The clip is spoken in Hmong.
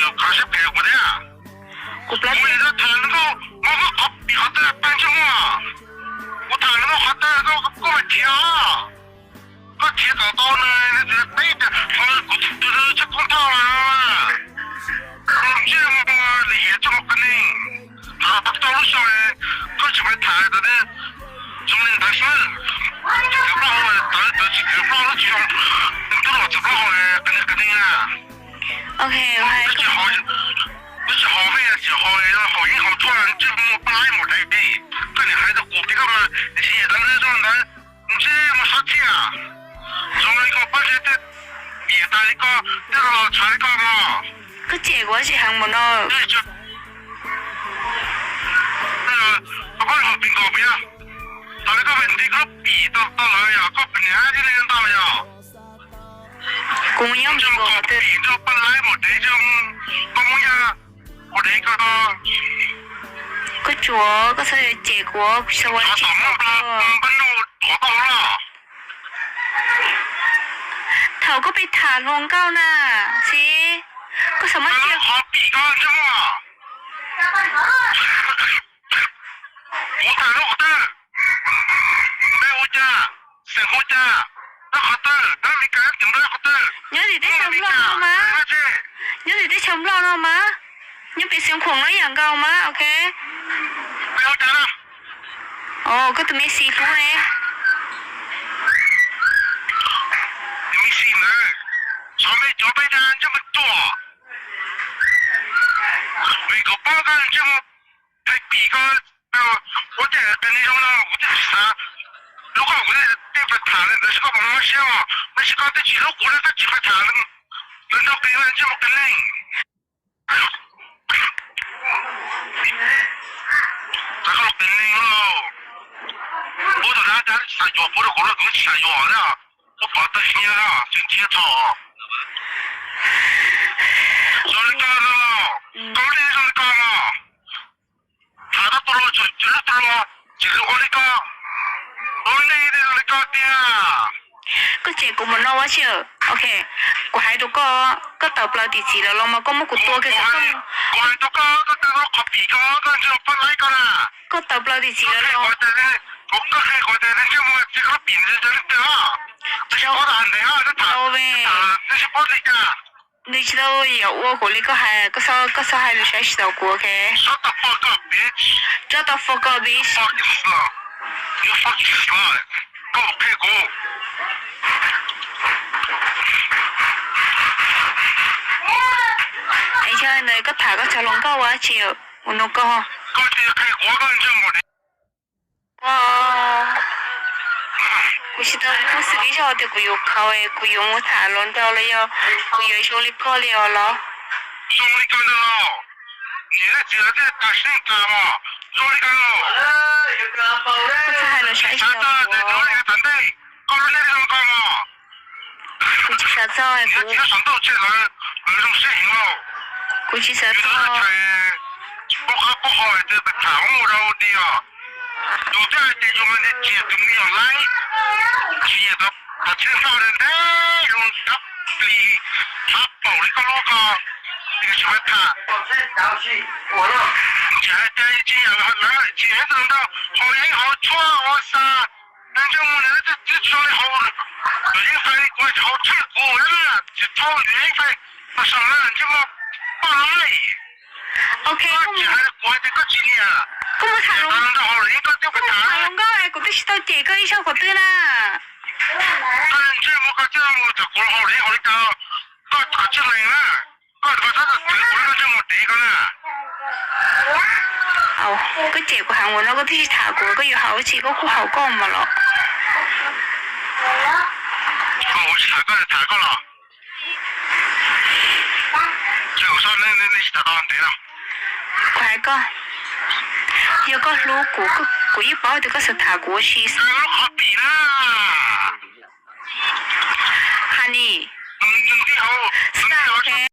Kho siab phem kuv thiab. Kuv plab, muaj li koj tham nkauj, muab koj qhov pim qhov twg pab ntsej muag. Kuv tham nkauj qhov twg koj, koj mam thiav os. Koj thiav kom tau nws, nws txiv teb tias kuv tus tshaj koob thauj los. Koj ntsej muag lim hiam txoj muag qias neeg. Tham tau lub xyoo, koj tsis pais tham tau ne. Zoo li ntawd xwb. Txiv plaub hau, tawv tawv tsis txiv plaub hau tsis zoo. Nws twb los txiv plaub hau qias neeg qias neeg na. Twb tsis haus, twb tsis haus vej tsis haus, haus yeeb haus tshuaj ntsej muag paj laib mus dev. Koj niam hais rau kuv tias koj mas ntshe yam ntawd zoo ntawd, ntsej muag sab txiaj. Zoo li koj pab ntsej tej, pim tas li koj, tej los tshav li koj no. Koj cem kuv tsis heev mus no. Koj pab ho pim nkaus pim, tas li koj pim nti koj pim tau tau lawm yog koj pim niam thiab li ntau yog. Kuv mus nyob nti nkaus pim rau paj laib mus dev zoo, koj muab yog ua dev koj. Koj tsuav koj txhob cem kuv, kuv tsis tau ua li tom muaj paj nug tuav tau los. Thaum koj pib tham hluas nkauj na, xib, koj xav muab cia qhov pim koj ntsej muag. Kuv tham lub qhov twg? Npe hu cas? Xeem hu cas? Nyob qhov twg? Nyob Meskas, tim npla qhov twg? Nyob tim teb chaws Nplog no mas. Nyob tim teb chaws Nplog no mas. Nyob pem Xeev Khuam no ib yam nkaus mas, ok. Npe hu cas na? Os, koj tus me xis hlub ne. Tus me xis ntawd, xyov npe cov peb dag ntsej muag tuaj. Vim kuv paub koj ntsej muag phem pim koj, ua tej qias neeg zoo no kuv twb tsis xav hlub koj, kuv thiaj pais tham li ntawd, koj puas mob siab os? Tab sis koj twb tsis hlub kuv li koj tsis pais tham li ntawd, nrog qias ntsej muag qias neeg. Txawm koj los qias neeg los, kuv tus dab dab tsis xav yuav, kuv rau kuv los kuv tsis xav yuav na. Kuv pom tawg hnyiab, tsis nrhiav txog. Zoo li koj no, koj lub neej zoo li koj no. Tham tau tus hluas tseem tsis hlub tus hluas, tsis hlub ua li koj. Lub neej zoo li koj tiag. Koj cem kuv mus no ua tsi? Ok, kuv hais rau koj, koj tawm plaws tim txiv lawm los mas koj muab kuv tua kiag xwb. Kuv hais rau koj, koj tawm qhov pim koj, koj ntsej muag paj laib koj na. Koj tawm plaws tim txiv lawm los. Koj qhia kuv tias ntsej muag txiv koj pim ntsej muag li tiag. Tsis paub tas ntev, nws tsis paub li cas. Nws tsis tau yam ua kuv li koj hais, koj txhob, koj txhob hais lus saib tsis tau kuv, ok? Shut the fuck up, bitch. Shut the fuck up, bitch. Fucking slut. You fucking slut. Koj qhia kuv. Es yog ntawd koj tham koj cov hluas nkauj ua dab tsi mus no koj? Koj tsis qhia kuv koj ntsej muag. Kuv tsis tau pub xws li zog tias kuv yuav khaus, kuv yuav mus tham los ntau los yog kuv yuav zoo li koj li os los. Zoo li koj ntag los. Niam thiab txiv lawv thiaj tas siab tas mos. Zoo li koj los. Koj txhob hais lus saib tsis tau kuv. Koj lub neej zoo koj mos. Kuv tsis xav txog, niam thiab saum ntuj tseg lawv, lawv zoo siab heev lauj. Kuv tsis xav txog. Tsis paub qab paub ho tias pes tham ua rau di os. Yus twb hais tias yus mas ntiag tsis yog tus me nyuam laib, tsis yog tom txheeb faj li ntawd, zoo dab plis, txhav paum li koj lub ko, tsis pais tham. Tsis hais tias tsis yog lawv tsis yog ib tug ntawd haus yeeb haus tshuaj ua xa, ntsej muag nws twb tsis zoo li haus, tus yeeb fais li kuv tsis haus tshaj kuv na, tsis tau tus yeeb fais, tau sau na ntsej muag poj laib. Ok, koj tsis hais kuv hais tias koj tsis nyiam, koj mus tham hluas nkauj, koj twb tsis tau cem koj ib zaug qhov twg na. Koj ntsej muag koj twb mus tham kuv haus li haus li cas, koj qhov tseeb lees na, koj txhob txwv kuv lub ntsej muag dev ko na. Koj cem kuv heev ua no koj twb tsis tham kuv, koj yuav haus ua tsi koj kuj haus koj mas los. Koj tsis tham koj tham koj los. Kuv hais koj, yog koj hlub kuv, kuv yeej paub tias koj xav tham kuv ua si xwb. Honey, stop, ok.